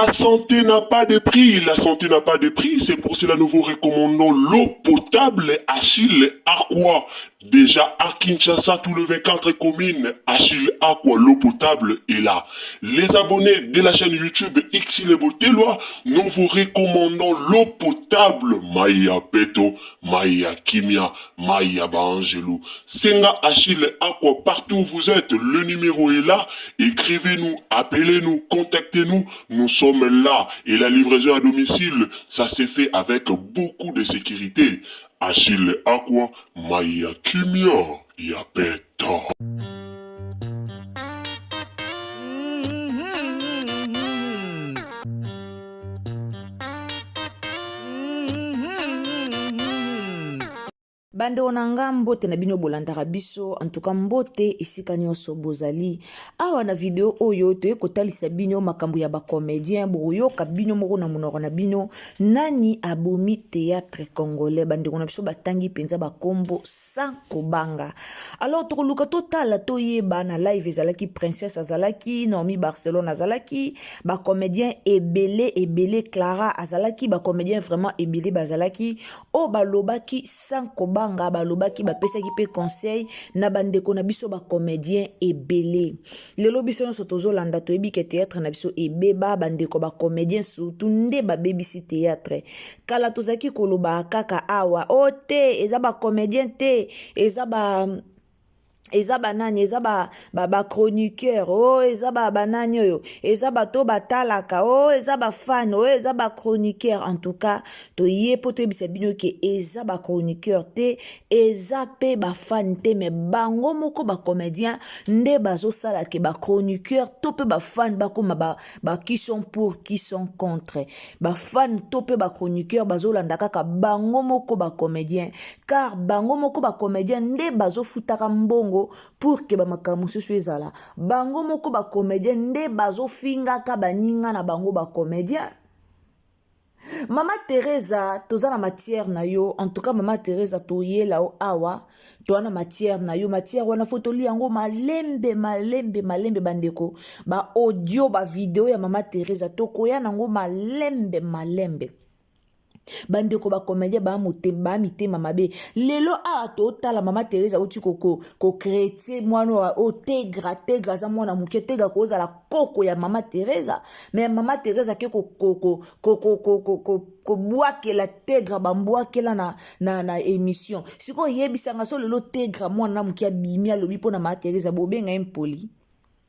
La santé n'a pas de prix, la santé n'a pas de prix, c'est pour cela nous vous recommandons l'eau potable Achille Aqua. Déjà à Kinshasa, tous les 24 communes, Achille Aqua, l'eau potable est là. Les abonnés de la chaîne YouTube Xile Boteloi, nous vous recommandons l'eau potable Maya Peto, Maya Kimia, Maya Baangelou. Senga Achille Aqua, partout où vous êtes, le numéro est là. Écrivez-nous, appelez-nous, contactez-nous. Nous sommes là. Et la livraison à domicile, ça s'est fait avec beaucoup de sécurité. Achille Aqua, Maya Kimia, Yapeta. Bandeko na nga, mbote na bino bolandaka biso, antuka mbote esika nyonso bozali. Awa na video oyo toye kotalisa bino makambo ya bacomédien, bokoyoka bino moko na monoko na bino nani abomi théâtre congolais. Bandeko na biso batangi mpenza bakombo sans kobanga. Alors tokoluka totala toyeba na live ezalaki Princesse, azalaki Naomi Barcelone, azalaki bacomédien ebele ebele, Clara azalaki, bacomédien vraiment ebele bazalaki oyo balobaki sans kobanga, balobaki, bapesaki mpe conseil na bandeko na biso bacomédien ebele. Lelo biso nyonso tozolanda, toyebi ke théâtre na biso ebeba. Bandeko bacomédien surtout nde babebisi théâtre. Kala tozalaki koloba kaka awa o te, eza bacomédien te, eza ba eza banani, eza bachroniqueur ba, ba o oh, eza banani oyo, eza bato batalaka o oh, eza bafan oyo, oh, eza bachroniqueur. En tout cas toye mpo toyebisa bino ke eza bachroniqueur te, eza mpe bafan te, me bango moko bacomédien nde bazosala ke bachroniqueur to mpe bafan bakoma ba, ba qui sont pour, qui sont contre. Bafan to mpe bachroniqueur bazolanda kaka bango moko bacomédien, car bango moko bacomédien nde bazofutaka mbongo pour ke bamakambo mosusu ezala. Bango moko bacomédien nde bazofingaka baninga na bango bacomédien. Mama Teresa, toza na matière na yo. En tout cas Mama Teresa, toyela yo awa, toza na matière na yo. Matière wana fo tolia yango malembe malembe malembe. Bandeko, baaudio, bavideo ya Mama Teresa tokoya nango malembe malembe. Bandeko bacomédien baa mitema mabe. Lelo awa totala Mama Teresa auti kokretie mwana oyo Tegra. Tegra aza mwana moke, Tegra kozala koko ya Mama Teresa, me Mama Teresa ake kobwakela Tegra bambwakela na émission. Sikoyo oyebisanga so lelo Tegra mwana na moke abimi alobi mpo na Mama Teresa, bobenga ye mpoli.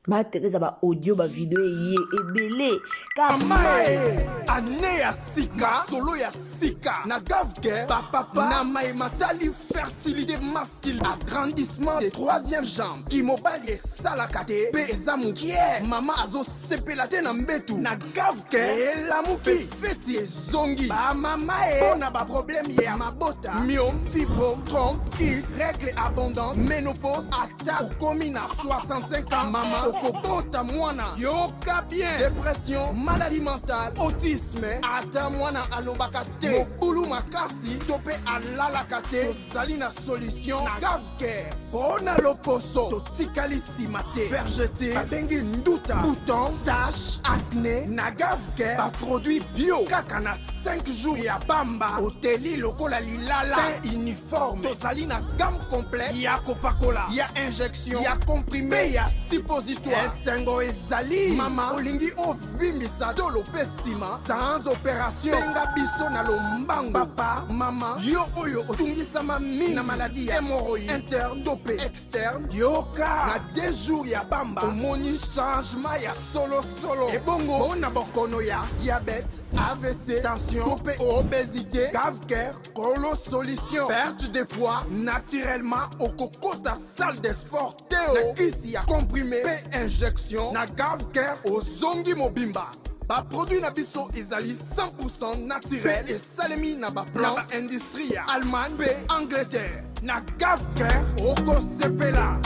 Ma Teresa, ba audio, ba video eye ebele. Kamae ane ya sika, solo ya sika na Gavke bapapa na maye matali fertilité masculine, agrandissement de troisième jambe, kimobali esalaka te mpe eza mokie, mama azosepela te na mbetu, na Gavke elamuki, feti ezongi bamama e mpo na baproblème ya mabota, myome, fibrome, trompe, kyste, règle abondante, ménopause. Ata okomi na 65 ans, mama okobota mwana, yoka bien, dépression, maladie mentale, autisme, ata mwana alobaka te, mobulu makasi to mpe alalaka te, tozali na solution na Gavcare. Mpo na loposo totikali nsima te, vergeture babengi nduta, bouton, tache, acné, na Gavcare baproduit bio, kaka na 5 jours ya pamba oteli lokola lilala, teint uniforme. Tozali na gamme complète ya kopakola, ya injection, ya comprime mpe ya suppositoire. Esengo ezali, mama olingi ovimbisa tolo mpe nsima sans opération, benga biso na lombango. Papa, mama, yo oyo otungisama mingi na maladie ya hémorroïde interne to mpe externe, yoka, na 2 jours ya pamba omoni changement ya solosolo. Ebongo mpona bokono ya diabète, AVC, tension to mpe obésité, Gavcare kolo solution. Perte de poids naturellement, okokota salle de sport te, na kisi ya comprime mpe injection, na Gavcare ozongi mobimba. Baproduit na biso ezali 100 naturel mpe esalemi na baplan na baindustrie ya Allemagne mpe Angleterre. Na Gavcare okosepela.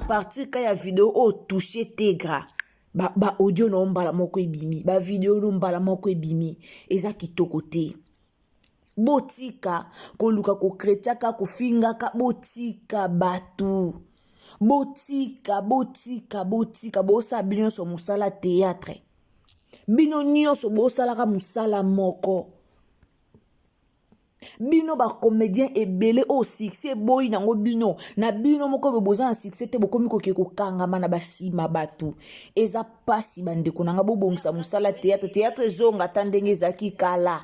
Partir ka ya video oyo touche Tegra, ba audio na yo mbala moko ebimi, bavideo no mbala moko ebimi, eza kitoko te. Botika koluka kokretiaka, kofingaka, botika bato, botika, botika, botika, bosala bino nyonso mosala théâtre. Bino nyonso bosalaka mosala moko. Bino ba comedien ebele oyo succès eboyi nango bino na bino moko boye boza na succès te, bokomi koke kokangama na basima bato. Eza pasi bandeko na nga, bobongisa mosala théâtre, théâtre ezonga ata ndenge ezalaki kala.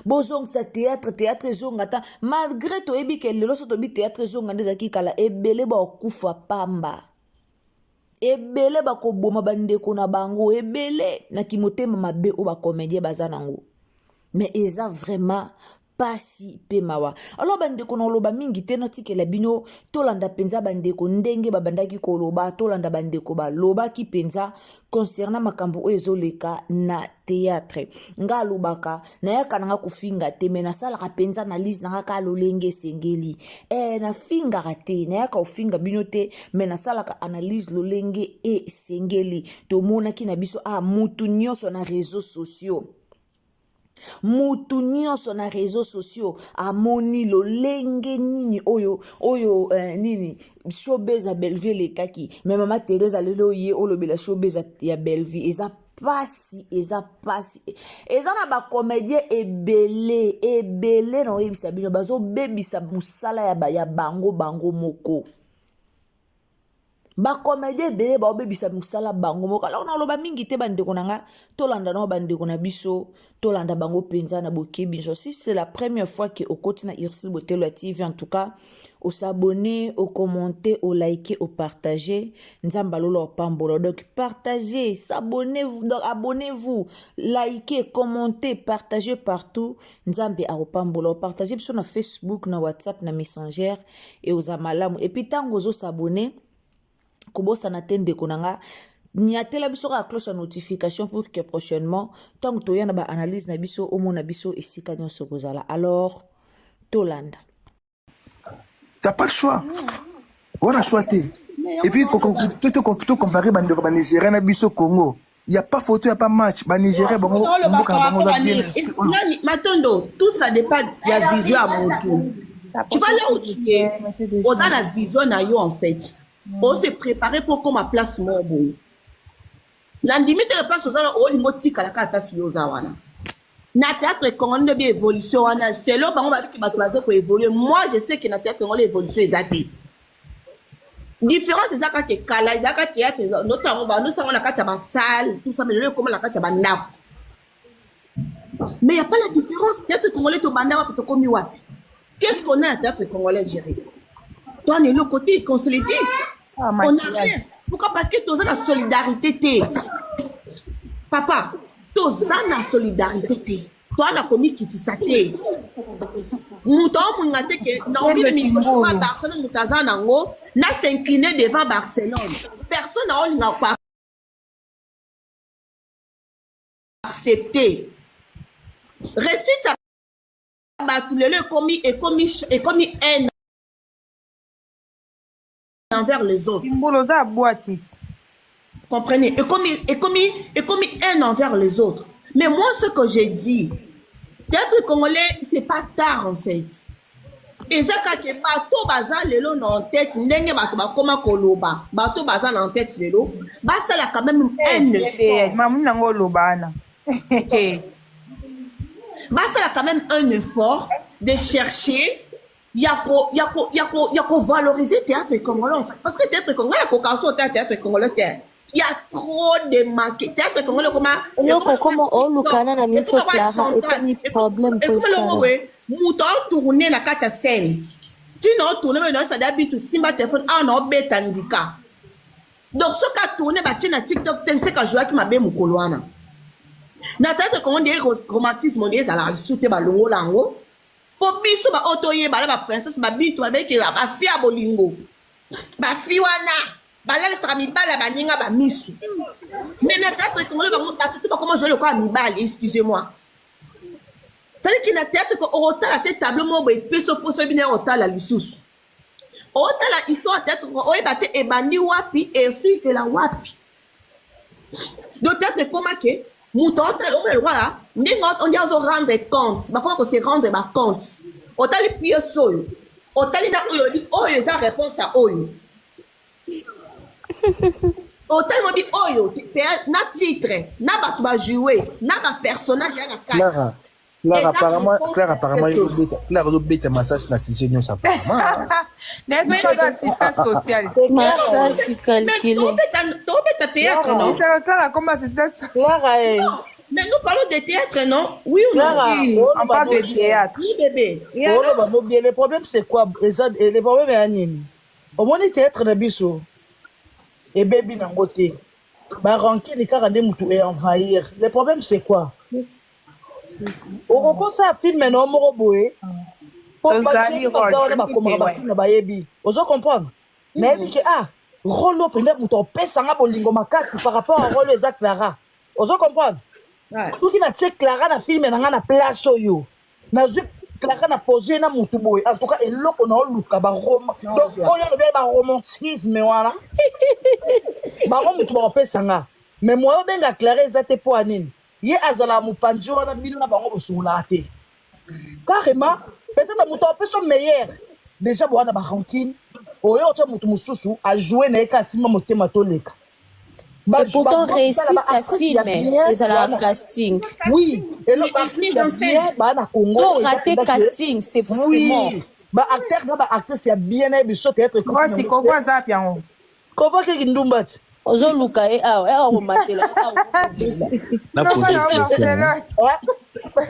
Bozongisa théâtre, théâtre ezonga ata malgré toyebi ke lelo so tobi théâtre ezonga nde ezalaki kala, ebele bakokufa pamba, ebele bakoboma bandeko na bango, ebele na kimotema mabe oyo bacomédien baza nango. Mais eza vraiment pasi pe mawa. Alors bandeko, na oloba mingi te, natikela bino tolanda mpenza bandeko ndenge babandaki koloba, tolanda bandeko balobaki mpenza concernant makambo oyo ezoleka na théâtre. Nga alobaka, nayaka nanga kofinga te, me nasalaka mpenza analyse nanga kaka lolenge esengeli. Nafingaka te, nayaka kofinga bino te, me nasalaka analyse lolenge esengeli. Tomonaki na biso mutu nyonso na réseaux sociaux, mutu nyonso na réseaux sociaux amoni lolenge nini oyo oyo nini showbiz ya Bellevue elekaki. Me mama Therese, lelo ye olobela showbiz ya Bellevue, eza pasi, eza pasi. Eza na bacomédien ebele ebele na oyebisa bino, bazobebisa mosala ya bango bango moko. Bacomédien ebele baobebisa mosala bango moko. Alors naloba mingi te, bandeko na nga, tolanda nao bandeko na biso, tolanda bango mpenza na bokebi nyonso. Si c'est la première fois ke okoti na Ursule Botelo ya TV, en tout cas os'abonner, ocommenter, olike, opartager, Nzambe alola opambola. Donc partagez, s'abonnez, donc abonnez-vous, likez, commentez, partagez partout, Nzambe akopambola. Opartage biso na Facebook, na WhatsApp, na Messenger, e oza malamu. Et puis ntango ozos'abonner, kobosana te, ndeko na nga, niatela biso kaka cloche ya notification pour que prochainement ntango toya na baanalyse na biso, omona biso esika nyonso kozala. Alors tolanda. T'as pas le choix, wana choix te. Et puis to comparer bandeko banigérien na biso Congo, y a pas photo, y a pas match. Banigérien bango mboka na bango eza bien. Nani, Matondo, tout ça dépend ya vision ya motu. Tu vois, là où tu es, oza na vision na yo. En fait, ose préparer pour koma place moko boye. Nandimi te place oza na olingi otikala kaka place yo oza wana. Na théâtre congolais nde bi évolution wana, selo bango babiki bato baza koévolue. Moi, je sais que na théâtre congolais évolution eza te. Différence eza kaka ekala ezalaka théâtre notango bandosango na kati ya basalle, tout ça, mais lelo ekoma na kati ya bandako. Mais y a pas la différence. Théâtre congolais, tobanda wapi, tokomi wapi? Qu'est-ce qu'on a na théâtre congolais, géri? Toi, on est le côté qu'on se le dise. Ah, on n'a rien. Pourquoi? Parce que toza na solidarité te, papa. Toza na solidarité te, toa na komikitisa te. Moto aomoninga te ke naomi mikolo Barcelone, moto aza nango na s'incliner devant Barcelone, personne aolinga ko accepter réussite ya bato. Lelo ekomi haine envers les autres. Mbolo oza bwati. Comprenez? Et comme haine envers les autres. Mais moi, ce que j'ai dit, théâtre congolais, c'est pas tard en fait. Eza kaka bato baza lelo na en tête, ndenge bato bakoma koloba, bato baza na en tête lelo, basala quand même un effort. Mamuni nango oloba wana. Basala quand même un effort de chercher ya ko valoriser théâtre congolais en fait, parce que théâtre congolais akoka so te. Théâtre congolais te, il y a trop de manque. Théâtre congolais koma Eloko koma olukana na micho Clara, ekomi problème po esala. Moto aotourne na kati ya scène, ntina otourne me naosada bitu simba telefone awa na obeta ndika. Donc soki atourne, batie na TikTok te, seka ajouaki mabe mokolo wana. Na théâtre congo nde romantisme nde ezalaka lisusu te, balongola yango. Mpo biso baoyo toyeba na baprincesse babitu babeke bafi ya bolingo, bafi wana balalisaka mibali ya baninga bamisu. Mais na théâtre congolais, bango bato to bakoma jouer lokola mibali, excusez moi c'est-à-dire que na théâtre okotala te tableau moko boye epesi oposo bino ya kotala lisusu. Otala histoire théâtre, oyeba te ebandi wapi, esukela wapi. Donc théâtre ekoma ke moto aotala, omona lokola ndenge ondi azo rendre compte, bakoma kose rendre bacompte. Otali pièce oyo, otali na oyo, oyo eza réponse ya oyo. Otali mobi oyo na titre na bato ba jouer na ba personnage ya na kati. Clara, Clara apparemment, Clara apparemment yo beta, Clara yo beta massage na sujet nyonso apparemment. Neti aza assistant social. Masasi calculé. Tobeta théâtre non? Clara comme assistant social. Clara eh. Mais nous parlons de théâtre, non? Oui ou non? Clara, Oui, on parle de théâtre. Oui, bébé. Et alors? Le problème c'est quoi? Le problème est nini? Omoni théâtre na biso ebebi nango te. Ba rancune kaka nde mutu e envahir. Le problème c'est quoi? Okokosa film na yo moko boye. Po Tozali bato baza wana rôle, bakomaka ouais. bafilme bayebi. Ozo comprendre? Nayebi ke ah rôle oyo mpenza moto apesanga bolingo makasi par rapport à rôle oyo eza Clara. Ozo comprendre? Ouais. Soki natie Clara na film na nga na place oyo nazwi Clara na pose ye na motu boye, en tout cas eloko na oluka ba donc oyo olobi ba romantisme wana bango motu bakopesa nga, mais moyen obenga Clara eza te. Mpo ya nini? Ye azalaka mopanzi wana, bino na bango bosololaka te carrément. Peut-être moto apesa meilleur déjà bowana ba rancune oyo otya motu mosusu ajoue na ye ka asimba motema toleka. Et pourtant, réussite ya film ezalaka casting. Oui, eloko baactrice ya bien baa na Congo. To raté casting, c'est oui mort. Baacteur na baactrice ya bien na ye biso théâtre. Kosi kovo aza wapi yango? Kovo keki ndumba ti. Ozoluka ye awa, awa komatela. Na posé question.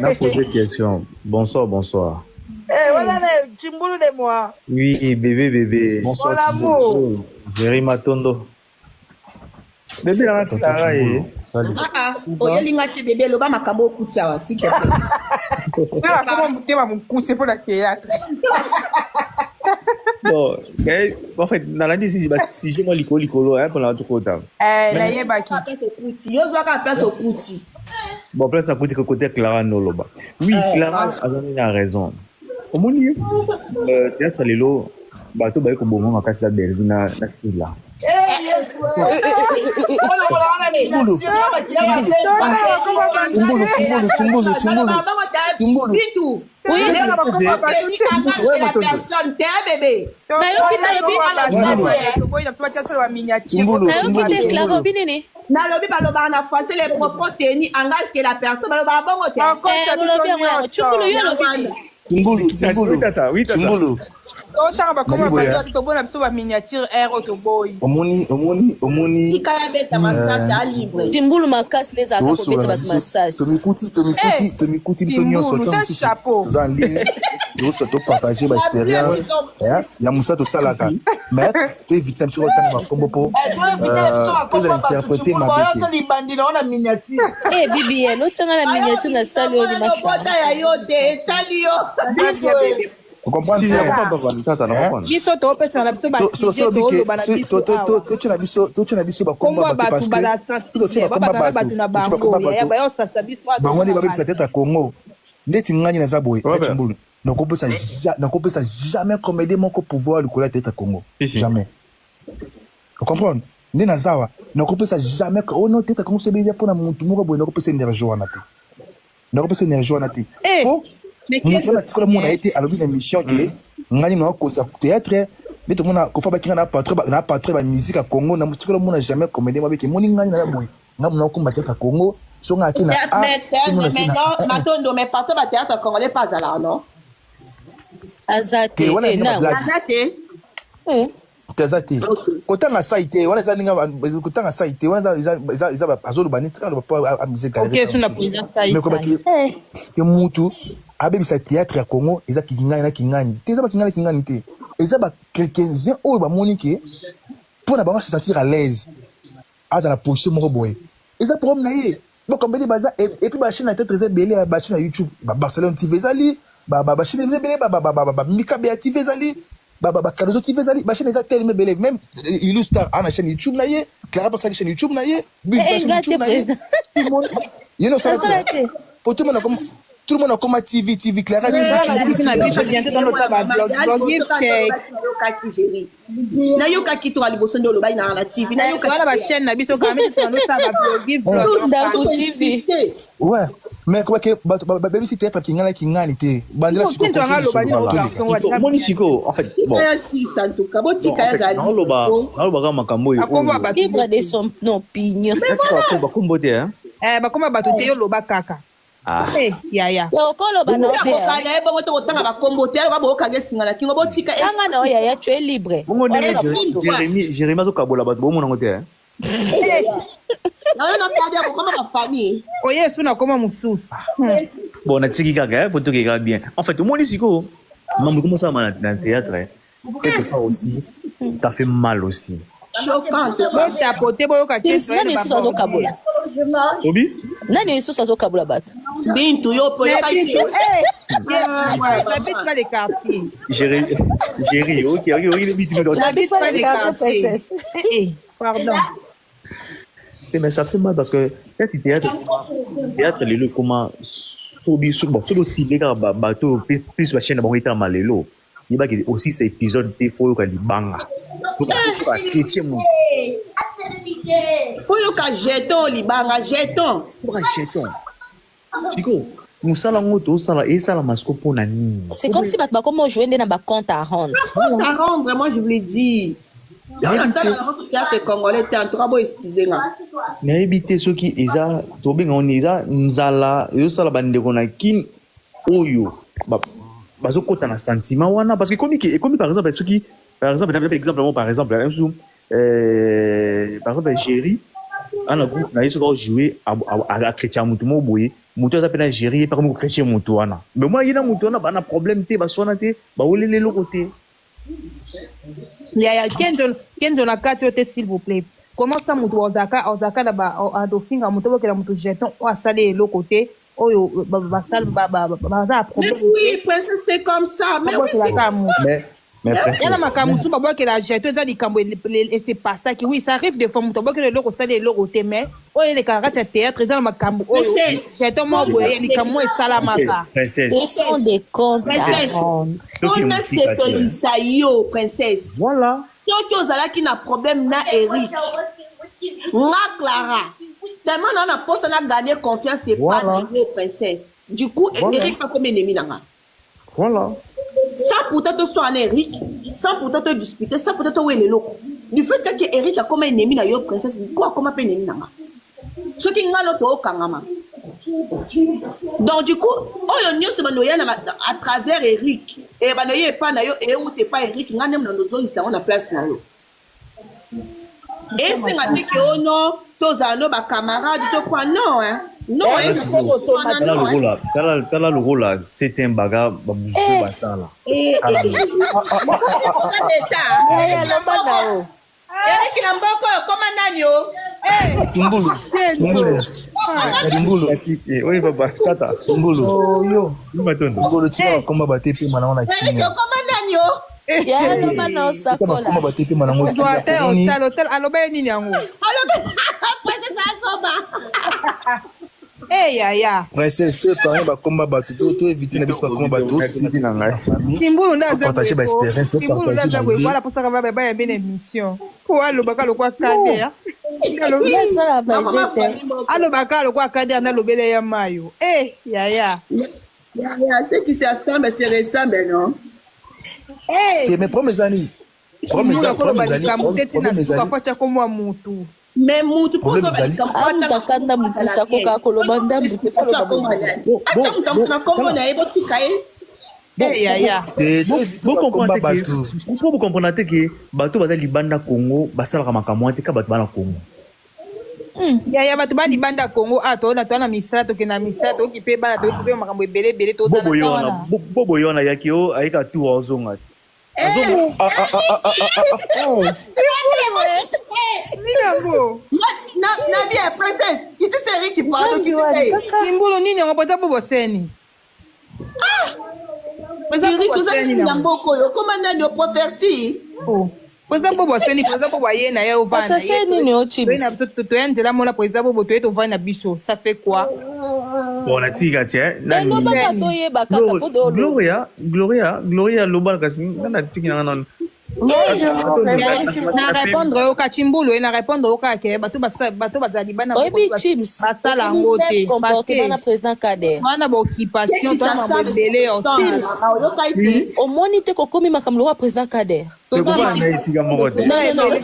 Na posé question. Bonsoir, bonsoir. Eh, voilà le Chimbulu de moi. Oui, bébé, bébé. Bonsoir, Mon amour. Jerry Matondo. Bébé, la Clara ye. Ah, oyelinga te bébé, loba makambo okuti awa s'il te plaît. Clara akoma motema mokuse mpo na théâtre. Bon, mais, en fait, nalandi si ba sujet moi likolo likolo hein pona tokota. Eh, nayebaki. Place okuti, yo zwaka place okuti. Bon, place à côté côté Clara noloba. Oui, Clara azali na raison. Omoni théâtre lelo bato baye kobonga makasi ya Bellevue na Sila. Timbulu, Timbulu, Timbulu, Timbulu, Timbulu. Bitu. Oui. La personne, t'es un bébé. Nayoki nalobi. Toboyi na biso batia solo ba miniature. Timbulu, Nayoki Timbulu, te Clara Timbulu. obi nini? Nalobi balobaka na français, les propos tenus engage que la personne, balobaka bongo te. Eh, bolobi yango yango. Chumbulu yo olobi nini? Timbulu, Timbulu. Oui, tata, oui, tata. Timbulu. Otanga bakoma Nabi boya. bato toboyi na biso ba miniature r oyo toboyi. Omoni, omoni, omoni. Tikala beta masasi a libre. Timbulu makasi nde ezalaka Tozosola kobeta na bato biso masasi. Tomikuti, tomikuti, tomikuti biso nyonso. Timbulu, Ntango ta mosusu chapeau. toza en ligne, tozosa topartage baexpérience ya mosala tosalaka, mais toevite na biso kotanga bakombo mpo tozala interprété mabe te. Libandi na wana miniature. Eh, BBL, otianga na miniature na sali oyo ni Bota mashanga. ya yo te etali yo. Bien, bébé. Ocomprendre? Si, na comprendre papa, tata, na comprendre. Biso topesana na biso basujet, toloba na biso awa. Totia na biso bakombo Kombo ya ya bato bato parce que bala totia sensible bakombo babata ya na bato na bato, totia bango bakombo ya yaya bato bayosasa biso awa bango nde tozala babebisa bato. tete ya Congo. Ndeti ngani naza boye Robert. Timbulu, nakopesa jamais comédie moko pouvoir likolo ya tete ya Congo. Si, si. Jamais. Ocomprendre nde naza awa, nakopesa jamais oh non, tete ya Congo sebelia mpona motu moko boye. Nakopesa énergie wana te, nakopesa énergie wana te. Eh, Po mais motu wana atikola mona ye te, alobi na émission ke ngani nakokonza théâtre nde tomona kofa bakinga na patron na patron ya bamusike ya Congo. Na tikola mona jamais comédie mabeke moni ngani naza boye, ngai mona okumba théâtre ya Congo so ngai ake na A Mais to mona ake mais na non, Matondo, mais partout ba théâtre congolais pas azala non. Aza te te, wana eh, ndenge nango. bablage. Aza te. Eh. Te aza te, kotanga sai te wana eza ndenge kotanga sai te wana eza azoloba neti kaka aloba po amise Ok, so na président sai mais koba sai. ke mutu abebisa théâtre ya Congo eza kingani na kingani te, eza bakingani na kingani te, eza baquelques-uns oyo bamoni ke mpo na bango se sentir à l'aise aza na position moko boye, eza problème na ye. Bokombeli baza et puis bachaîne ya théâtre eza ebele ya bachaîne ya YouTube, ba Barcelone TV ezali, bachaîne eza ebele, Bamikabe ya TV ezali, Bacardozo TV ezali, bachaîne eza telema ebele. Même Ilu Star aa na chaîne YouTube na ye, Clara basalaki chaîne YouTube na ye. Eh, nga te, président. Ye nosala Nasala te te. po tout le monde akoma, tout le monde akoma TV TV, Clara TV, Chimbulu Na biso TV. bientôt dans notre ba vlog, vlog check. Nayokaki Jerry. Nayokaki toka liboso nde olobaki na na TV. Nayokaki. Wana ba chaîne na biso quand même tonosala ba vlogi vlog. Ndaku TV. Ouais, mais quoi que bato babebisi théâtre kingana kingani te. Bandela siko Omoni siko en fait bon. Ya sisa en tout cas botika ya zali. Naoloba naoloba kaka makambo oyo. Akombo bato. Libre de son opinion. Bakombo te hein. Eh bakoma bato te yo loba kaka. Ah. Eh, yaya. Okoloba na te. Akokana ye bongo tokotanga bakombo te aloba bookanga esinga na kingo botika. Tanga na yo yaya tu es libre. Bongo ndenge Jérémie Jérémie azokabola bato bomona yango te hein. Nayo na kadi akokoma ba famille. Oye esu nakoma mosusu. Bon natiki kaka po tokeka bien. En fait omoni sikoyo mambo ekomosalama na théâtre quelque part aussi ça fait mal aussi. Choquant. Botapote boyoka nani lisusu azokabola obi nani lisusu azokabola bato Bintu yo po yoka J'habite pas les quartiers. Jérémy, Jérémy, ok, ok, ok, Bintu, J'habite pas les quartiers, princesse. Eh, pardon. Mais ça fait mal parce que quand tu théâtre, théâtre lelo ekoma sobi bon soki osile kaka bato plus bachaîne na bango etama lelo yebaki aussi sa épisode te fo oyoka libanga chrétien moto fo yoka jeton libanga jeton yoka jeton sikoyo mosala yango tosala esalama siko mpo na nini c'est comme si bato bakoma ojoue nde na bacompte à rendre compte à rendre moi je vous le dis théâtre congolais te en tout cas bo excuse nga nayebi te soki eza tobenga ngo nini eza nzala ezosala bandeko na kin oyo bazokota na sentiment wana parce que ekomi ekomi par exemple soki par exemple na exemple moko par exemple mosusu par exemple Jerry ana groupe na ye soki ajoue achrétien motu moko boye motu aza mpe na Jerry ye mpe akomi kochrétien motu wana mais mwana ye na motu wana bana problème te baswana te baweleli eloko te. Yaya kenzo kenzo na kati oyo te s'il vous plaît comment ça moto ozalaka ozalaka na ba adofinga moto obokela moto jeton oyo asali eloko te oyo basali baza na problème. Mais oui princesse c'est comme ça mais oui c'est comme ça. Mais mais princesse. Yana makambo mosusu babwakela jeton eza likambo esepasaki oui ça arrive des fois moto abwakela eloko osali eloko te mais oyo elekaka kati ya théâtre eza na makambo oyo jeton moko boye likambo moko esalamaka. Ce sont des comptes à rendre. Mpona sepelisa yo princesse. Voilà. Soki ozalaki na problème na Eric nga Clara tellement na na posa na gagner confiance epa na yo princesse du coup voilà. Eric akomi ennemi na nga. Voilà. Sans pourtant toswana na Eric, sans pourtant to discuter, sans pourtant towela eloko. Du fait kaka Eric akoma ennemi na yo princesse, du coup akoma mpe ennemi na nga. Soki nga no tookangama. Donc du coup, oyo nyonso bando ya na à travers Eric, e bando ye epa na yo euta epa Eric, nga nde nando ozongisa yango na place na yo. Esenga te ke oh non, tozala no ba camarade to quoi non hein. Non, hein, tala lokola tala tala lokola c'est un baga babuzu basala. Eric na mboko oyo koma nani o? Tumbulu. Tumbulu. Tumbulu. Oui papa, tata. Tumbulu. Oh yo. Tumbulu tika bakoma bate pe mana wana kimia. Eric okoma nani o? Ya loba na osakola. Bakoma bate pe mana ngo. Hotel hotel hotel aloba ye nini yango? Aloba princesse azoba. Eh yaya. Princesse to épargne bakoma bato to to éviter na biso bakoma bato. Timbulu nde aza partager ba expérience, to Timbulu nde partager aza ba boye idée. voilà posaka ba ba yambe na émission. Po alobaka lokwa kader. Nazala budget te. Alobaka lokwa kader nde alobela ya mayo. Eh yaya. Yaya, ceux qui s'assemblent se ressemblent, non? Eh. Te mais problème eza nini? Problème Timbulu eza problème akoloba ezali likambo te ntina problème suka ezali fo atya komwa mutu. Mais mutu po Problème ozoba ezali. likambo Amuta kanda mokusa akoka koloba ndambu te fo aloba boye. Atia mutu amutu na kombo na ye botika ye. Eh yaya. Te to éviter bakoma bato. Po bocomprendre te ke bato baza libanda Congo basalaka makambo wana te ka bato bana Congo. Yaya bato ba libanda Congo a toona toa na misala tokende na misala tokoki mpe bana tokoki mpe makambo ebele ebele tozala Bobo na yo wana, wana. bobo yo wana yaki o ayika tour ozonga ti. Ah ah ah ah ah ah ah. Nini yango? Na na bien princesse, kitisa Eric pardon Nzambi kitisa wani ye. kaka. Timbulu nini yango poza boboseni? Poza Eric oza boboseni nini na nango. mboka oyo okoma nani oproverti? Oh. Poza boboseni poza bobo aye na ye ovanda na ye. Asase nini o Toye chips? na biso toya nzela mona poza bobo toye tovanda na biso ça fait quoi? Bon natika ti eh. Nani Elobaka toyeba kaka po toloba. Gloria, Gloria, Gloria loba kasi nga natiki nanga nanu. Bonjour, Bonjour. Na répondre yo kachimbulu na répondre yo kaka ke bato bato bazala libanda Oyebi Chims, basala okomi yango même te parce comportement que na président Kader. wana ba occupation to makambo ebele ya Chims, osala. omoni te kokomi makambo lokola président Kader. Tokovanda na esika moko te. Non, non, non.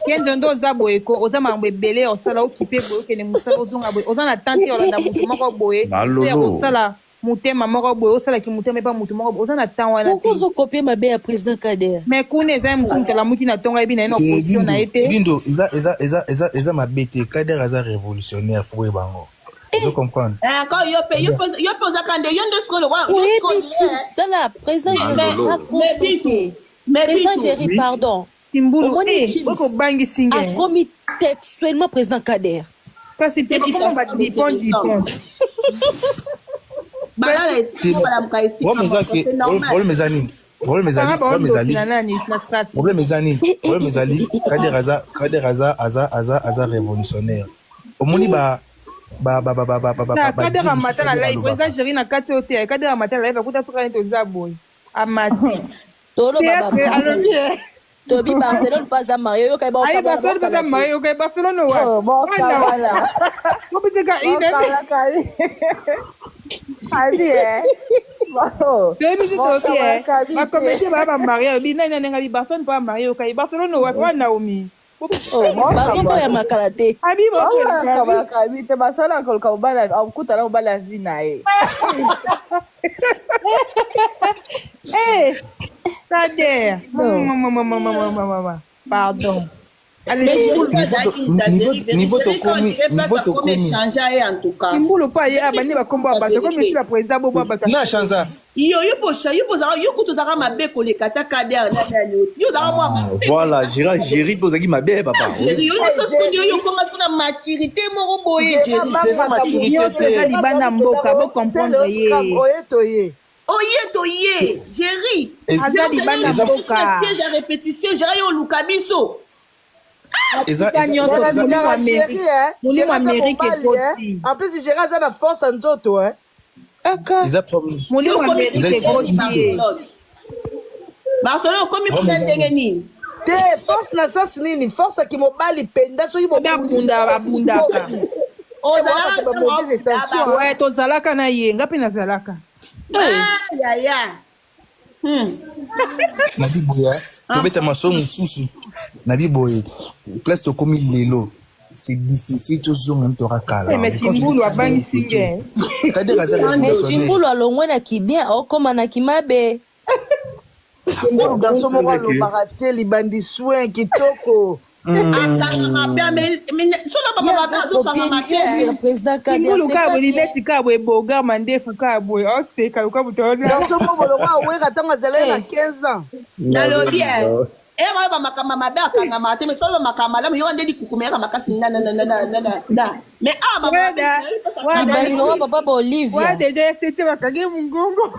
Kenzo nde oza boye ko oza makambo ebele ya osala okipe boye okende mosala ozonga boye oza na temps te ya olanda motu moko boye to ya Malolo. kosala motema moko boye osalaki motema epa motu moko boye oza na temps wana te Pourquoi ozokopie mabe ya président Kader? mais kuna eza ye motu moto alamuki na ntongo ayebi na ye na Eh, opposition na ye Dindo, te Dindo, eza eza eza eza eza mabe te. Kader aza révolutionnaire, faut koyeba yango. Ozo comprendre? Encore yo pe yo pe yo pe ozaka nde yo nde sikoyo lokwa yo Oyebi sikoyo Chims, tala président Jerry mais akoso Bintu te. mais Président Bintu Jerry, Oui. pardon. timbulu Omoni e Chims okobangisi nge akomi textuellement président Kader. kasi te Tekisa bakoma semble badipon c'est dipon balala Te esika balamuka esika problème eza moko ke c'est normal problème eza nini? Problème ezali, kanga problème baondoki ezali. na nani na strasbourg Problème eza nini? Problème ezali Kader aza Kader aza aza aza aza révolutionnaire. Omoni ba ba ba ba ba ba ba ba na ba kader dire mosusu amata na Kader live alobaka. président Jerry na kati oyo te kader amata na live akuta soka neti oza boye amati Toloba ba théâtre bravo. alobi ye Tobi Barcelone mpe aza marie oyoka ye aye baokabana barcelone mpe baokala aza te. marie oyoka ye barcelone wapi Oh, wana bokabana. obisika ine Bokabana kabi. Abi eh. Bo. toyebi biso toyoki Bokabana ye kabi te. bacomédien baya bamarie alobi nani anenga bi barcelone mpe amarie oyoka ye barcelone wapi wana naomi Oh, Bazoboya bokabana. makala te. abi bokwela Bokabana kabi kabana kabi te basala koluka mobali akutana mobali ya vie na ye. Eh, kader No. mama pardon mais allez Jerry mpe Niveau azalaki to niveau Jerry niveau Jerry quand on tokomi dirait niveau place akomi tokomi. échange ye en tout cas kimbulu mpo aye abandi bakombo ya la bato komi vérité esi baprésida bobo ya bato Na chanza. yo yo po yo po ozalaka yo kutu ozalaka mabe koleka ata kader na nani oti yo ozalaka mwa Ah, mabe voilà, koleka Gérard, Jerry mpe ozalaki mabe papa. Jerry Oyebi. yo Hey, nyonso sikoyo yo Jerry, okoma sikoyo na maturité moko boye Jerry Jerry abanga Eza makambo maturité nyonso te. eza Jerry libanda azalaki mboka kenda o sele bocomprendre o scram ye oye toye. oye toye Jerry Ez- aza Jerry ozali libanda Eza osuki na mboka siège ya répétition Jerry yo oluka biso eza atika eza nyonso Nana eza molimo nana amerike chérie eh. molimo Jerry aza amerike mobali eh. ekoti En plus Jerry aza na force ya nzoto eh. Aka. eza problème. yo molimo okomi amerike Eza Jerry ekoti ye Barcelone Barcelone okomi problème kuna eza ndenge nini? nini Te force na sens nini? Force ya kimobali penda soki obe bobundi abunda babundaka bobi. Te ozalaka boyaka ba ntango mauvaise obunda intention ba hein. we tozalaka na ye nga mpe nazalaka Ah, yaya Na biboya tobeta masolo mosusu na biboye place tokomi lelo c'est difficile tozonga nde toka kala. Eh, mais Mais quand tu dis timbulu Kader abangisi nge Kader aza Mais révolutionnaire. Chimbulu alongwe na kibien aokoma na kimabe. Mbulu garçon Problème moko eza ke alobaka te libandi soin kitoko. akangama pe solo Ye baba mabe aza kopie azokangama te nyonso ya président Kader, timbulu c'est kaka pas boye bien. lineti kaka boye bogar mandefu kaka boye oseka yoka moto olala Garçon moko lokola awera ntango azalaki na Eh, 15 ans. nalobi Nazo- ere oyo bamakambo mabe akangamaka te mais solo bamakambo malamu yoka nde likukuma yaka makasi nananananana mais awa mama mabe wada wada libali lokola papa ba wa Olivia. deja eseti bakangi mongongo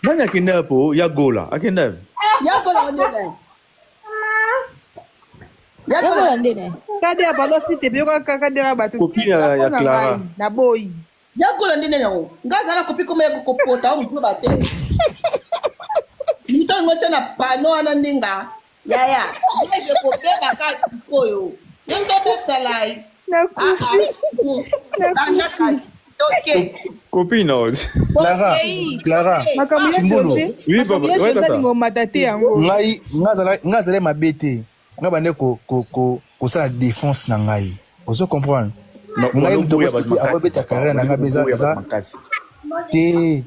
Nani akende hapo? Ya Gola. Akende hapo. yakola ndene Yakola yakola ndene. kader pardon site pe yoka kadera bato Copine ya, ya mpo na Clara. ngai naboyi yakola ndene yango nga azala kopi koma ya kokopota o mosusu bate moto alingo tia na pano wana ndinga yaya eze kobeba ka sikoyo ndenge obebisa live nakufi nakufi ok Copine. oh. Clara, okei Clara, makambo ya Chimbulu. jose Oui, makambo papa. ya Ouais, jose tata. alinga omata te yango Ngai ngai azalaki mabe te. Ngai bande ko ko ko kosala défense na ngai. Ozo comprendre? No, Ngai moto wanoboya bato akoexplique makasi akobeta papa. carrière na ngai mpe eza Wanoboya bato eza makasi. te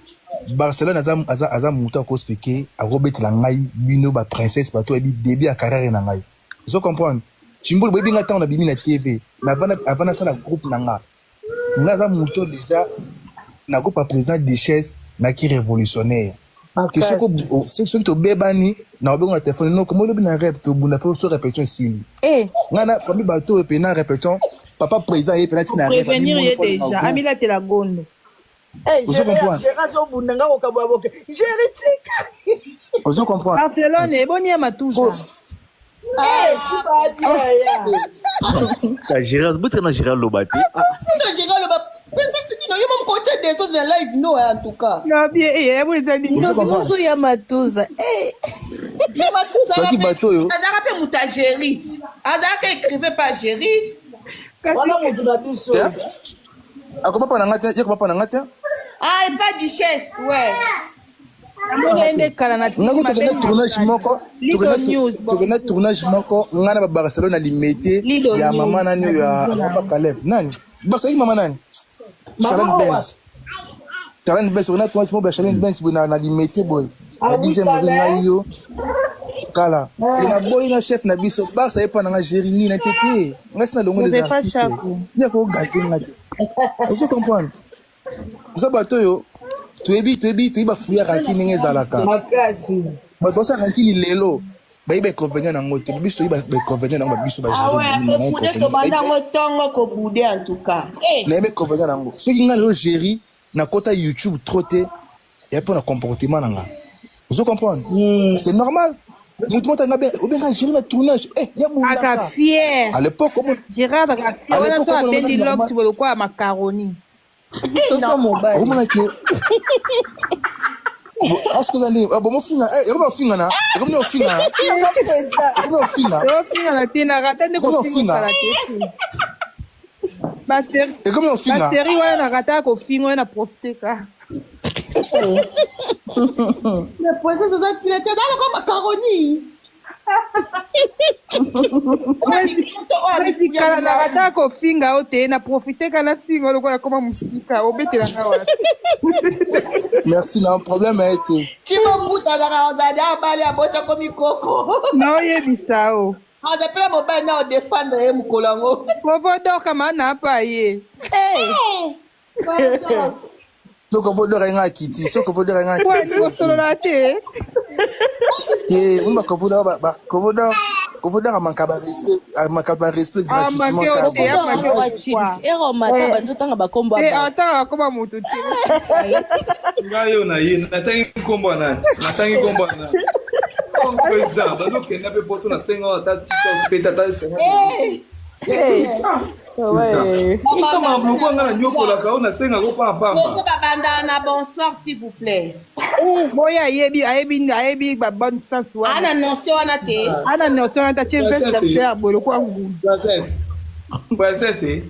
Barcelone aza aza aza moto akoexplike akobetela ngai bino ba princesse bato oyebi début ya carrière na ngai. Ozo comprendre? Chimbulu boyebi ngai ntango nabimi na TV mais avant avant nasala groupe na nga nga aza moto déjà na groupe ya président Duchesse naki révolutionnaire ke soki Makasi. soki tobebani na obengo na telefone no komo olobi na rep tobunda mpe so répétition esili Eh, ngai na parmi bato oyo pena répétition papa président ye pena ntina rep prévenir abimoni ye fo na deja groupe amilatela gondo Hey, ozo Jerry, comprendre Jerry azobunda nga kokabola boke. Jerry tika. ozo comprendre barcelone eboni ya matuza po Eh, tika yaya. Ya Gérard, botika na Gérard loba te. Ah, sino Jerry aloba princesse nini Ntina yo moko otie desordre na live no en tout cas. Na bien eh eh eza nini? Ndoki mosusu ya matuza. Eh. Ya matuza Soki bato oyo azalaka mpe moto ya Jerry. Azalaka écrivain pa Jerry. Wana moto na biso. Akoma pa na nga te, ye koma pa na nga te. Ah, et pas duchesse, ouais. Nga ko tokenda tournage moko, tokenda tournage moko nga na ba Barcelone na Limete ya mama nani oyo ya papa Caleb. Nani? Basalaki mama nani? Charlene Benz. Charlene Benz, tokenda tournage moko ya Charlene Benz boye na Limete boye. Na dixième rue ngai yo. Kala. E na boyi na chef na biso Barça ye pa na nga Jérémy na tie te. Nga sina longo les artistes. Ya ko gazer nga te. Ozo comprendre? Oza bato oyo toyebi toyebi toyebi ba fruit ya rankine ndenge ezalaka. Makasi. Bato basala rankine lelo bayebi ba inconvénient nango te. Biso toyebi ba inconvénient nango ba biso ba Ah ouais, gérer kobude tobanda yango ntongo kobude en tout cas. Eh. Nayebi inconvénient nango. Soki nga lelo Jerry nakota YouTube trop te ya mpo na comportement na nga. Ozo comprendre? C'est normal. Moto moko nga bien obenga Jerry na tournage. Eh ya Aka bundaka. fier. À l'époque omo Gérard aka fier à wana l'époque so omo abendi normal. locte lokola macaroni. Soso mobali. Omona ke Est-ce que vous allez bon mofinga eh ekomi ofingana ekomi ofingana ekomi ofinga Ofingana te na rata nde ekomi kofinga ofinga kala te. Ba série ekomi ba ofinga série wana na rata kofinga wana na profiter ka. Mais princesse oza ntina te, aza lokola macaroni. Neti kala na rata kofinga yo te na profite ka nafinga yo lokola koma mosika obetelanga wapi merci na problème ya ete Timokutanaka ozali abali aboti akomi koko. naoyebisa yo Azapela mobali na odefendre ye mokolo yango. kovo doka ma na apa ye soki ovodora ye nga akiti soki ovodora ye nga akiti osolola te te mo bakovodora kovodora kovodora amanka barespect amanka barespect gratuitement kaka boye. Kovodora chips. Ero mata bando tanga bakombo te ya atanga bakoma moto te ngai oyo na ye natangi nkombo ya nani natangi nkombo ya nani président bazokenda mpe poto nasenga oyo ata tiktok mpe tata osama biloko nga nanyokolaka oyo nasengaka opampamba Bongo babanda na bonsoir s'il vous plaît. boye ayebi ayebi ayebi ba bonne sens wana Ana notion wana te. ana notion wana tatie veste d'affaire boye lokola ngulu princesse princesse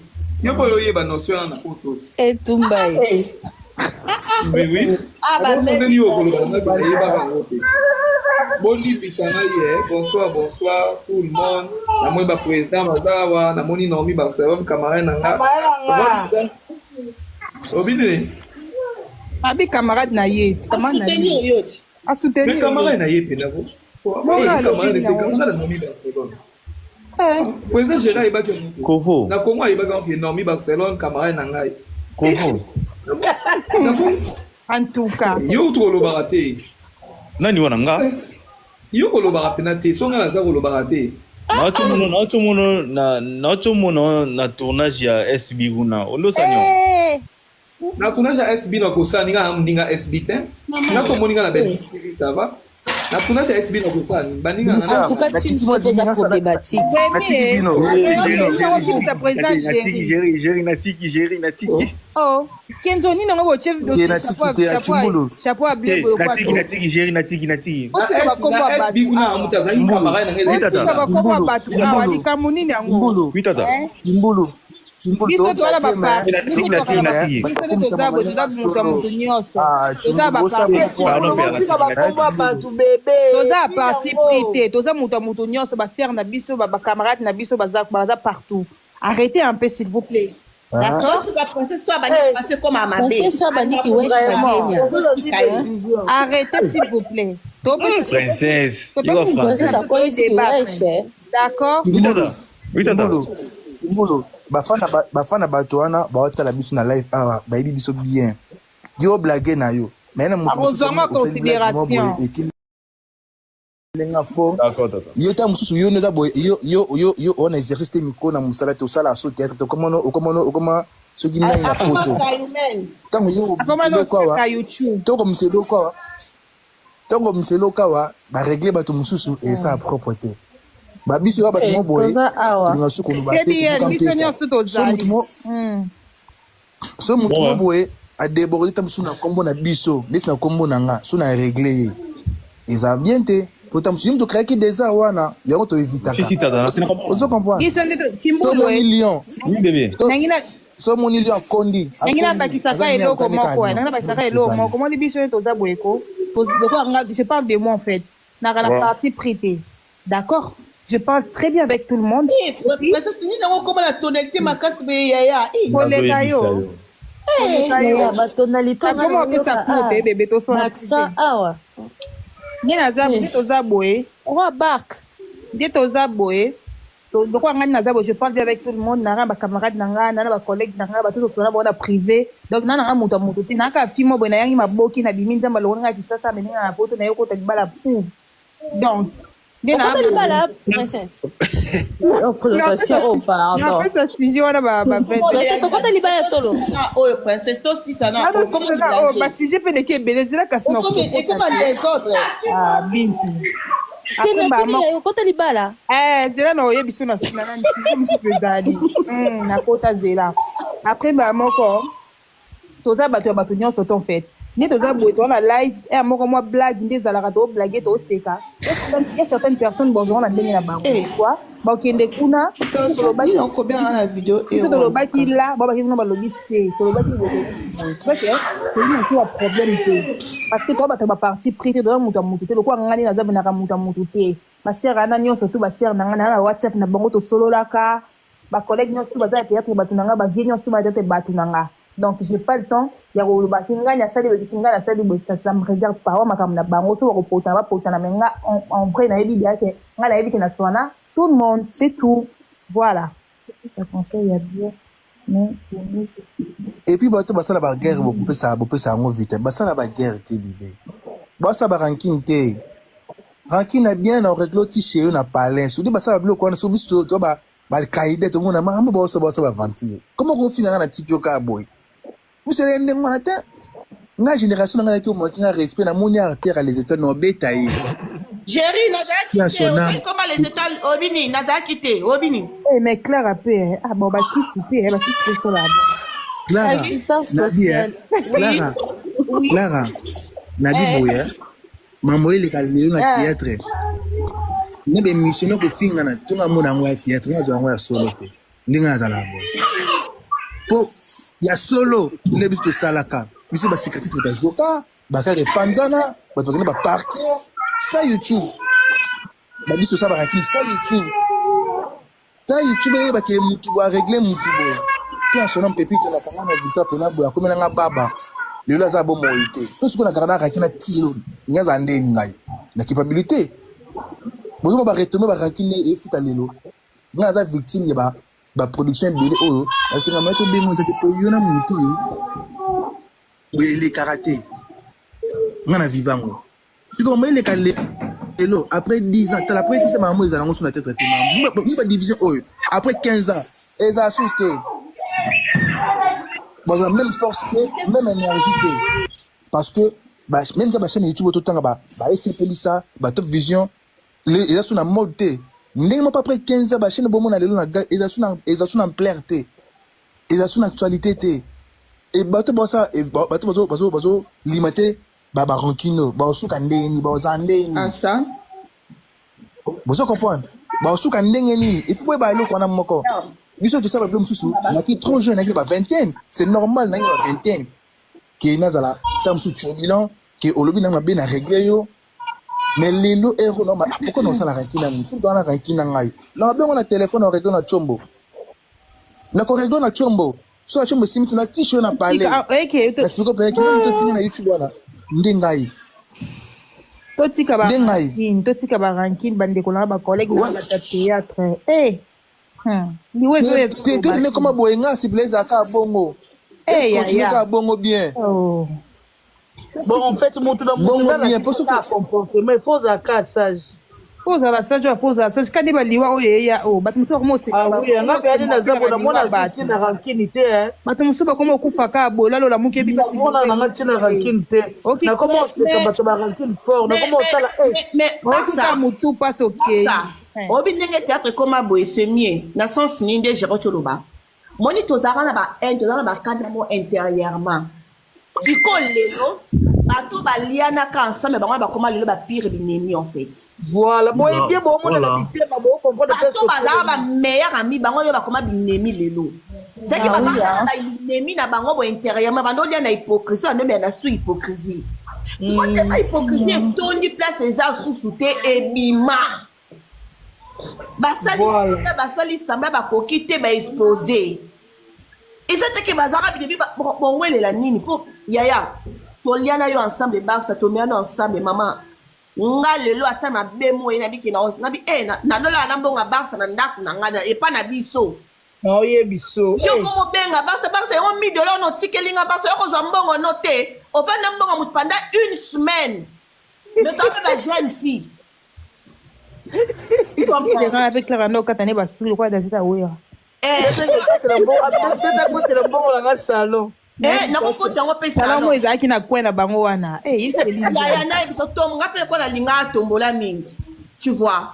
yo boyo oyeba notion wana na poto ti Etumba ye. oui oui Ah ba ndenge yo okoloba nga mpe nayebaka yango te bolimbisa ngai ye bonsoir bonsoir tout le monde namoni baprésident baza awa namoni naomi barcelone camarade na nga Camarade na nga. obi nini abi camarade na ye camarade na Soutenir ye yo ti. asoutenir mais camarade na ye mpena ko Bongo alobi camarade na ngo. camarade naomi barcelone président gérard ayebaki yango te Kovo. na congo ayebaki yango ke naomi barcelone camarade na ngai Kovo. en tout cas yo kutu kolobaka te Nani wana nga? yo kolobaka mpena te so ngai naza kolobaka te Naotomona na naotomona na tournage ya SB kuna. Olosani. Eh. na tournage ya sb na kosala ninga na moninga sb te nga so omoni nga na belgique tv ça va na tournage ya sb na kosala nini baninga na En tout cas, chips oza problématique. natiki bino okimisa président Natiki Jerry Jerry Jerry natiki Jerry natiki. oh kenzo nini yango botie Te, natiki te, ya Chimbulu. chapeau ya bleu Te, boye Natiki kwa natiki Jerry natiki natiki. otika bakombo ya na bato sb kuna moto azalaki camarade na ngai Oui, otika tata. bakombo ya bato awa Chimbulu. likambo nini yango Chimbulu. Oui tata. Eh? Chimbulu. Chimbulu biso toza toblake baparti me biso Natiki natiki natiki. biso nde toza boye toza moto ya moto nyonso toza baparti Pardon père Otika natiki bakombo ya natiki. bato bebe. toza Nini parti yango? pris te toza moto ya moto nyonso basere na biso bacamarade na biso baza baza partout arrêtez un peu s'il vous plaît d'accord Otuka princesse so abandi français koma mabe. Princesse abandiki wesh Vraiment. bagenya. Ozozwi décision. arrêtez s'il vous plaît Princesse. Yo français. Princesse akolisi wesh. eh. d'accord Oui tata. Oui tata. Chimbulu bafana bato wana baotala biso na live awa bayebi biso bien yo blage na yo me na moto mosusu Akozwanga osali blague moko boye considération. ekeli ndenge fort D'accord tata. yo ta mosusu yo nde oza boye yo yo yo yo ona exercice te mikolo na mosala te osala so théâtre te okoma okoma okoma soki nani na poto Kayumen. ntango yo akoma obimisa eloko awa nosaka youtube ntango obimisa eloko awa ntango obimisa eloko awa baregle bato mosusu esala propre te babiso oyo bato mo boye Toza awa. tolinga su koloba te kdl tobuka biso mpeka nyonso so tozali motu mo Mm. So motu mo boye adeborde ta mosusu na nkombo na biso ndeti na nkombo na nga so na regle ye eza bien te po ta mosusu ye moto créaki désert wana yango to evitaka. Si si tata, na ozo comprendre Biso nde to- Tshimbulu, tomoni eh. lion Oui bébé. Nangi na so omoni lion akondi nangi akondi nabakisaka aza eloko niautani kaka moko eh, lion nangi nabakisaka eloko moko omoni biso nde toza boye ko lokola nga je parle de moi en fait naka na Ouais. parti pris te d'accord je parle très bien avec tout le monde Eh, princesse nini yango okoma na tonalité makasi boye yaya Eh, koleka Nazoyebisa yo yo. koleka Yaya yo batonalité nga akoma opesa nayoka cour ah te bebe tosala accent awa nde naza nde toza boye roi bark nde toza boye lokola ngai naza boye je parle bien avec tout le monde nanga bacamarade na ngai nana bacollègue na ngai bato tosolola bango na privé donc na nanga moto ya moto te nayaka fi mo boye nayangi maboki nabimi nzambe alongoli ngai kisasa amemi ngai na poto naye okota libala pou donc nde naa okota libala princesse Oh, présentation oh pardon napesa sujet wana ba ba princesse okota libala ya solo na oyo princesse tosisa na oyo komo mélange basujet mpe leki ebele ezela kasi na Ekomi- ekoma désordre Ah, bintu te Après, mais mbala moko atuni okota libala Eh, zela na oyebi so na na nani sujet mosusu ezali nakota zela après mbala moko toza bato ya bato nyonso to en fait nde toza boye toza na live ya moko mwa blague nde ezalaka toblage toseka ya certaines personnes bozonga na ndenge na bango Eh. quoi bakende kuna biso tolobaki nini okobenga na video biso tolobaki la babaki kuna balobi se tolobaki boye toke tozi na kuwa problème te parce que toza bato ya baparti pris te toza moto ya motu te lokola ngai nde naza benaka moto ya motu te basere wana nyonso tu basere na ngai na na whatsapp na bango tosololaka bacollègue nyonso tu baza ya théâtre bato na ngai bavie nyonso tu baza théâtre bato na nga donc j'ai pas le temps ya koloba ki ngai nasali boye kisi ngai nasali boye ça, ça me regarde pas wa makambo na bango so bakopotana bapotana mais nga en, en vrai nayebi bien ke ngai nayebi ke naswana tout le monde c'est tout voilà ça conseil ya bien mais pour nous, et puis bato basala baguerre bopesa bopesa yango vite basala baguerre te bibe basala barankine te rankine na bien na oreglo ti chez yo na palin soki basala biloko wana soki biso to balkaide tomona makambo baosa baosa baventure koma kofinga nga na tiki yo kaka boye biso eleye ndenge wana te nga génération na ngai nayaki omonaki nga respect namoni artère ya les étoiles na obeta ye Jerry nazalaki ya te son ozali âme koma les étoiles obini nazalaki te obini Eh, mais Clara pe eh. ah bon bakisi pe eh, bakisi pe sola clara assistance nabi eh, sociale clara oui clara nabi eh. boye eh. mambo eleka lelo na Eh. théâtre na baémission na kofingana ntongo amona yango ya théâtre nga azwa yango ya solo te ndenge azalaka boye mpo ya solo nde biso tosalaka biso basecrétaire bato azoka bakaka epanzana bato bakende baparke sa youtube babiso osala bakakili sa youtube ta youtube eyebake mutu boye aregle mutu boye mpe ya solo mpepito nakanga na victoire mpena boye akomi nanga baba lelo aza bomoi te so sikoyo nakanga nakaki na tilo ngai aza ndeni ngai na culpabilité bozoma baretome barankine efuta lelo ngai naza victime ya ba baproduction ebele oyo nasengama tobenga eza te po yo na motu oyo boye elekaka te ngai na viva yango sikoyo mama eleka lelo après 10 ans tala après 10 ans makambo ezala yango so na tete te mu badivision oyo après 15 ans ezala susu te bazala même force te même énergie te parce que même ka bachaîne youtube oyo totanga baesepelisa batop vision eza su na mode te ndenge moko après 15 ans bachaîne bomona lelo na eza su na eza su na ampleur te eza su na actualité te e bato basala bato bazo bazo bazo lima te ba barankine oyo baosuka ndenge nini baozala ndenge nini asa bozo comprendre baosuka ndenge nini il faut boyeba eloko wana moko biso tosala babilo mosusu naki trop jeune naki na ba vingtaine c'est normal naki na ba vingtaine ke nazala ta mosusu turbulent ke olobi na mabe na regle yo mais lelo ero na ah, pourquoi naosala rankine na motu wana rankine na ngai na mabengo na telefone na regle na tshombo na koregle na tshombo so na tshombo esimbi na tishe yo na palais Ah, ok na siko mpenza kimoto tofinga na youtube wana nde ngai totika nde ngai barankine totika barankine bandeko na bacollègue na bato ya théâtre eh liwa ezoya te te te koma boye nga sipela ezalaka bongo Eh, ya, continue ya. kaka bongo bien Oh. Bon, en fait, mutu na mutu bongo na bien mpo soki kaka comportement, il faut ozala sage. Fo ozala sage oyo fo ozala sage kani baliwa oyo eya oyo bato mosusu bakoma Ah oui, nga mpe ade naza bona mona oseka azwi ntina rankine te hein. bato mosusu bakoma okufa kaka boye lalola moke ebi Namona nanga ntina rankine te. Oki- Nakoma oseka mais- bato ba rankine fort, mais nakoma osala eh. mais mais okika Barça motu mpasi okei Barça oyebi ndenge théâtre ekoma boye c'est mieux na sens nini nde Jérôme toloba. Moni tozalaka na ba haine, tozalaka na ba kanda mo intérieurement. Sikoyo lelo bato balianaka ensemble bango wana bakoma lelo ba pire binemi en fait. Voilà, boye bien bomona na mitema bo comprendre Bato bazalaka ba meilleur ami bango lelo bakoma binemi lelo. C'est que Ah oui, bazalaka na hein. ba binemi na bango bo intérieurement bando lia na hypocrisie bando mela na sous hypocrisie. Kotema hypocrisie etondi place eza susu te ebima. Basali voilà. Basali semblant bakoki te ba expose. Eza te ke bazalaka binebi bowelela nini mpo yaya tolia na yo ensemble Barça tomela no ensemble mama nga lelo ata mabe moye nabiki na nabi eh nalolaka na mbongo ya Barça na ndako na nga epa na biso naoyebiso yo komobenga Barça Barça yango 1000 dollars notikeli nga Barça yo kozwa mbongo no te ofandi na mbongo moto pendant une semaine mais toi mpe ba jeune fille Avec Clara ndo okata ne basuki lokola David Awera. Akotela mbongo na nga salon. Nakokota yango mpe salon moko ezalaki na coin na bango wana. Yaya na biso tom nga mpe lokola nalinga atombola mingi tu vois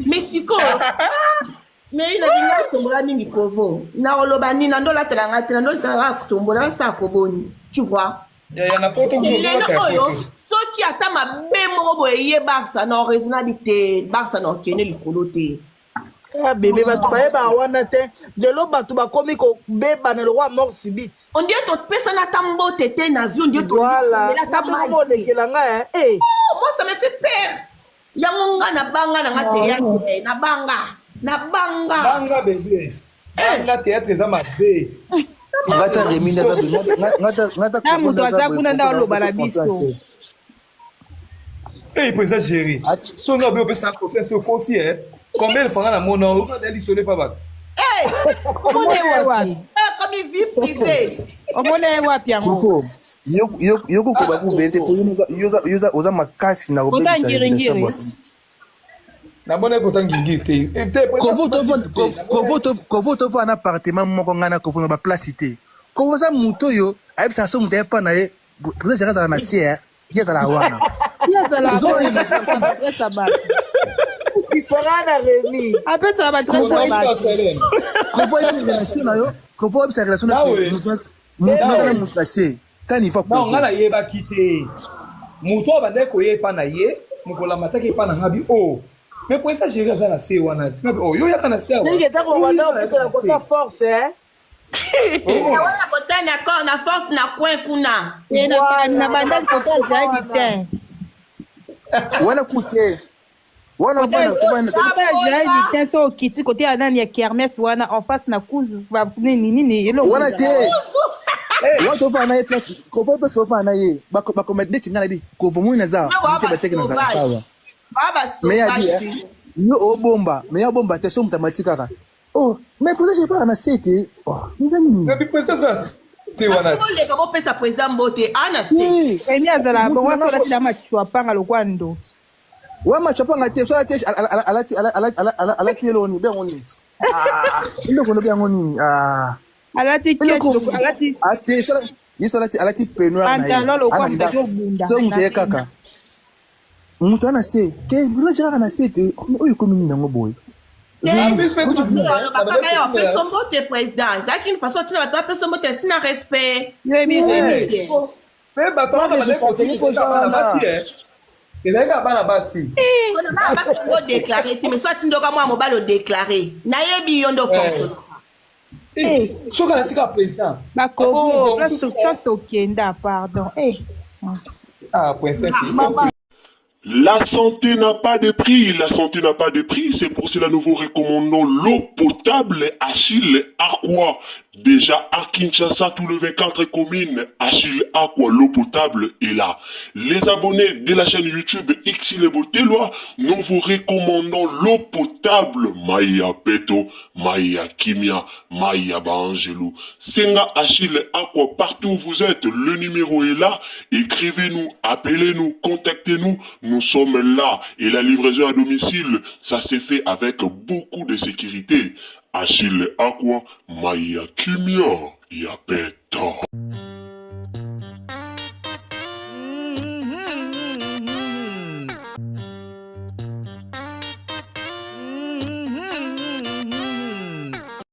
mais sikoyo mais nalinga atombola mingi kovo nakoloba nini nandolatela nga te nandolatela nga atombola nasala koboni tu vois lelo oyo soki ata mabe moko boye ye Barça na oraisonnabi te Barça na okende likolo te. Ah, bebe bato bayebaka wana te lelo bato bakomi kobebana lokola mort subite. On dirait topesana ata mbote te na vie on dirait voilà ata mai olekela nga eh oh, moi ça me fait peur yango nga na banga na nga théâtre na banga na banga banga bebe banga théâtre eza mabe. Ngata Remy ndaza ngata ngata Na moto aza kuna nde aloba na biso. Hey, président Jerry, so nga obe opesa confiance te okoti eh. Combien de fois nga na mona oyo nga lisolo epa bato. Eh, Omona ye wapi? Comme vie privée. Omona ye wapi yango? Koko, yo yo yo koko ba kubete po yo yo oza makasi na Kota kobebisa ngiringiri. relation bato. Namona ye kota ngingiri te. Eh, te, Kovo kovo kovo tovanda na appartement moko ngai na kovo na baplace te. Kovo aza moto oyo ayebisaka so moto ayepa na ye président Jerry azala na se ye azala wana. Ye azala apesa bato. Isaka na Remy. Apesaka bato kasa bato. Kovo ayebi relation na yo, kovo ayebisa relation na yo moto na moto na se. Tani va kovo. Non, nga nayebaki te. Moto oyo abandaki koya epa na ye, mokolo amataki epa na nga bi oh. Mais pour ça Jerry aza na se wana. Nga bi oh, yo yaka na se awa. Ndenge eza kobanda ofutela kota force eh. Wana kota na corps na force na coin kuna. Na bandali kota jae du teint. Wana kute. Wana jae du teint so okiti kote ya nani ya kermesse wana en face na kuzu nini nini eloko. Wana te. Wana tofana na ye place kovo mpe tofana na ye bakoma neti ngai na bi kovo moi naza te bateke na zala awa. Mais ya bi yo obomba mais ya obomba te so moto amati kaka. Oh, mais président j'ai pas na se te. Oh, eza nini? Mais président ça te wana. Boleka bopesa président mbote ana se. Emi azala bongo asolati na machwapanga lokwa ndoki. Wa machwapanga te, so alati alati alati eloko nini bengo nini? Ah, eloko no bengo nini? Ah. Alati ketch alati ate so yeso alati alati peignoir na ye. Pantalon lokwa moto azobunda. So moto ye kaka. Moto ana se te, président kaka na se te. Oyo ekomi nini yango boye? Apesa mbote président ezalaki une façon tina bato bapesa mbote na respect. Mpe bato wana bazali kotika bana basi ezali kaka bana basi. Bana basi yango odeklare te mais so atindoka mwana mobali odeklare nayebi yo nde ofonctionne. Soki alasika président. Bakovo place tokenda pardon. Ah princesse. La santé n'a pas de prix, la santé n'a pas de prix, c'est pour cela nous vous recommandons l'eau potable Achille Aqua. Déjà à Kinshasa, tout le 24 communes, Achille Aqua, l'eau potable est là. Les abonnés de la chaîne YouTube Xile Boteloi, nous vous recommandons l'eau potable Maya Peto, Maya Kimia, Maya Baangelou. Senga Achille Aqua, partout où vous êtes, le numéro est là. Écrivez-nous, appelez-nous, contactez-nous. Nous sommes là. Et la livraison à domicile, ça s'est fait avec beaucoup de sécurité. Achille Aqua, Maya Kimia, Yapeto.